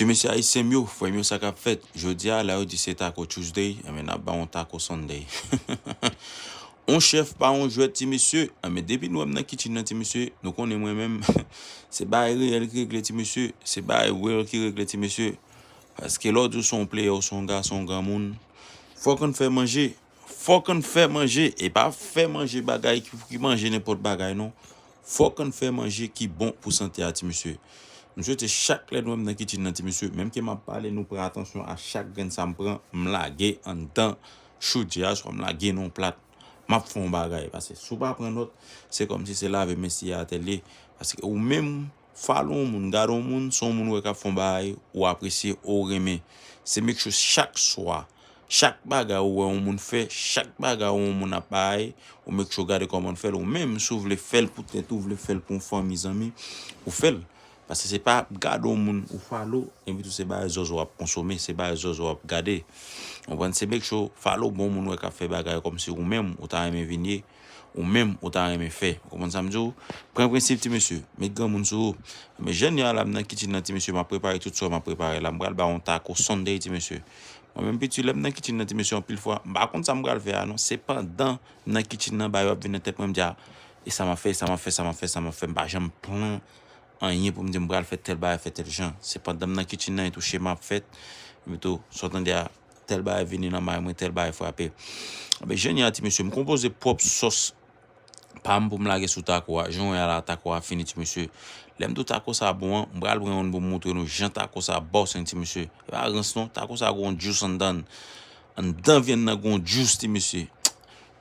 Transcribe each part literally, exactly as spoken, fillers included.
Ti mesye ayisyen m yo, frè m yo, sa k ap fèt? Jodi a, la yo di se Taco Tuesday, enben n ap ba yon Taco Sunday. On chèf pa yon jwèt, ti mesye. Enben depi nou wè m nan kitchen nan, ti mesye, nou konnen mwen menm, se bagay reyèl ki regle, ti mesye. Se bagay real ki regle, ti mesye. Paske lè w di w se yon player, w se yon gason, yon granmoun, fòk ann fè manje. Fòk ann fè manje. E pa fè manje bagay ki, ki manje nenpòt bagay, non. Fòk ann fè manje ki bon pou sante a, ti mesye. M swete chak lè nou wè m nan kitchen nan, ti mesye, menm ke m ap pale, nou pran atansyon a chak grenn sa m pran, m lage anndan chodyè a, swa m lage nan yon plat, m ap fè yon bagay. Paske si w pa pran nòt, se kòmsi se lave men siye atè l ye. Paske ou menm, follow yon moun, gade yon moun, se yon moun ou wè k ap fè yon bagay, ou apresye, ou renmen. Se make sure chak swa, chak bagay ou wè yon moun fè, chak bagay ou yon moun ap bay, ou make sure gade kòman l fè l. Ou menm, si w vle fè l pou tèt ou, vle fè l pou yon fanmi, zanmi, ou fè l. Paske se pa gade yon moun ou follow, epi tou se bagay zòzò w ap konsome, se bagay zòzò w ap gade. Ou konprann? Se make sure follow bon moun wè k ap fè bagay kòmsi ou menm, ou ta renmen vin ye, ou menm, ou ta renmen fè. Ou konprann sa m di w? Pran prensip, ti mesye. Met granmoun sou ou. Men jèn yo a la, m nan kitchen nan, ti mesye, m ap prepare tout sa m ap prepare la. M pral ba yon Taco Sunday, ti mesye. Mwen menm piti, lè m nan kitchen nan, ti mesye, anpil fwa, m pa konn sa m pral fè a, non. Se pandan m nan kitchen nan, bagay yo ap vin nan tèt mwen, m di, a, e sa m ap fè, e sa m ap fè, sa m ap fè, sa m ap fè. M pa janm plan anyen pou m di m pral fè tèl bagay, fè tèl jan. Se pandan m nan kitchen nan, e tou chema ap fèt. Epi tou, sa w tande a, tèl bagay vini nan may mwen, tèl bagay frape. Enben jèn yo a, ti mesye, m konpoze pwòp sòs pa m pou m lage sou taco a. Jan w wè a la, taco a fini, ti mesye. Lè m di w taco sa bon an, m pral pran youn pou m montre nou jan taco sa bòs, ti mesye. E pa rans non, taco sa gon juice anndan l. Anndan vyann nan gon juice, ti mesye.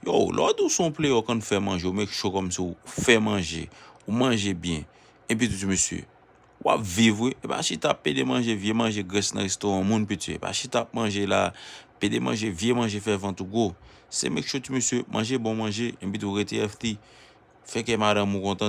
Yo, lè w di w se yon player k konn fè manje, ou make sure kòmsi w fè manje, ou manje byen. Epi tou, ti mesye, w ap viv, wi. E pa chita ap pede manje vye manje grès nan restoran moun, piti. E pa chita ap manje la, pede manje vye manje fè vant ou gwo. Se make sure, ti mesye, manje bon manje, epi tou rete healthy. Fè kè madanm ou kontan,